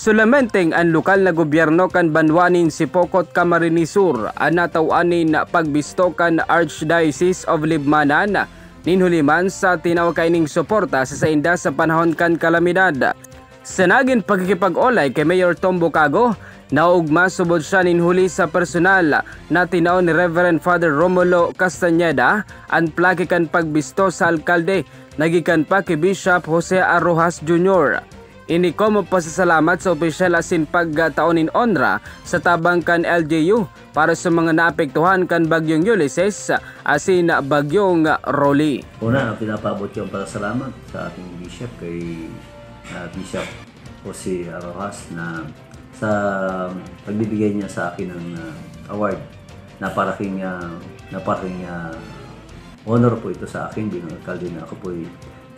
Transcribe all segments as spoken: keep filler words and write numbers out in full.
Solamente an lokal na gobyerno kan banwa nin Sipocot, Camarines Sur, an nataw-an nin pagbisto kan Archdiocese of Libmanan nin huli man sa tinaw kaining suporta sa sainda sa panahon kan kalamidad. Sa nagin pakikipag-olay kay Mayor Tom Bucago, naugma subod siya nin huli sa personal na tinao ni Reverend Father Romulo Castañeda an plaki kan pagbisto sa alkalde na gikan pa ki Bishop Jose A. Rojas Junior. Ini komo pasasalamat sa opisyal asin pagtao nin onra sa tabang kan L G U para sa mga naapektuhan kan Bagyong Ulysses asin Bagyong Rolly. Una, pinapaabot ko ang pasasalamat sa ating bishop, kay, ah, Bishop Jose Rojas, na sa pagbibigay niya sa akin ng, ah, award. Naparaking, ah, naparaking, ah, honor po ito sa akin bilang alkalde, na ako po'y,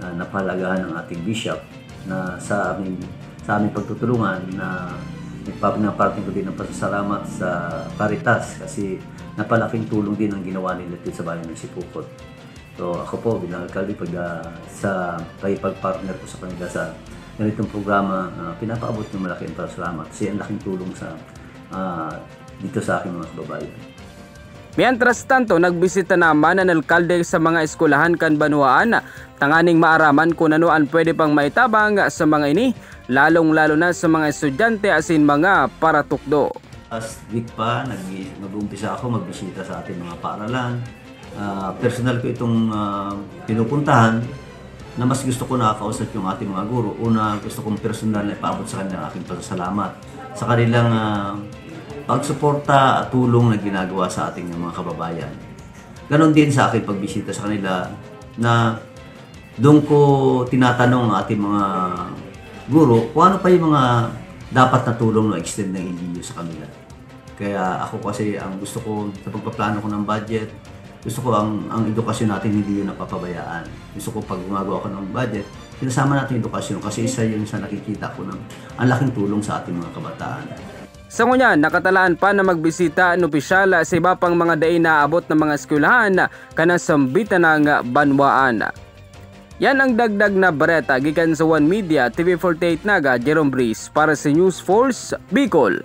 ah, napahalagahan ng ating bishop na sa aming, sa aming pagtutulungan, na nagpap-, naparating ko din ang pasasalamat sa Caritas kasi napalaking tulong din ang ginawa nila dito sa bayan ng Sipocot. So, ako po bilang alkalde, pag, ah, sa pakikipag-partner ko sa kanila sa ganitong programa, ah, pinapaabot ng malaking pasasalamat kasi ang laking tulong sa, ah, dito sa aking mga kababayan. Mientras tanto, nagbisita naman an alkalde sa mga eskwelahan kan banwaan tanganing maaraman kun ano an pwede pang maitabang sa mga ini, lalong-lalo na sa mga estudyante asin mga paratukdo. Last week pa, nag-, nag-uumpisa ako magbisita sa ating mga paaralan. Ah, personal ko itong, ah, pinupuntahan na mas gusto ko nakakausap yung ating mga guro. Una, gusto kong personal na ipaabot sa kanila ang aking pasasalamat sa kanilang, ah, pagsuporta at tulong na ginagawa sa ating mga kababayan. Ganon din sa aking pagbisita sa kanila na doon ko tinatanong ang ating mga guro kung ano pa yung mga dapat na tulong na extend ng L G U sa kanila. Kaya ako kasi, ang gusto ko sa pagpaplano ko ng budget, gusto ko ang, ang edukasyon natin hindi yun napapabayaan. Gusto ko pag gumagawa ko ng budget, sinasama natin yung edukasyon kasi isa yun sa nakikita ko ng ang laking tulong sa ating mga kabataan. Sa ngunyan, nakatalaan pa na magbisita an opisyal sa iba pang mga dai naabot na mga eskwelahan kan nasambitan ng banwaan. Yan ang dagdag na bareta gikan sa One Media, T V forty-eight Naga, Jerome Breeze para sa News Force Bicol.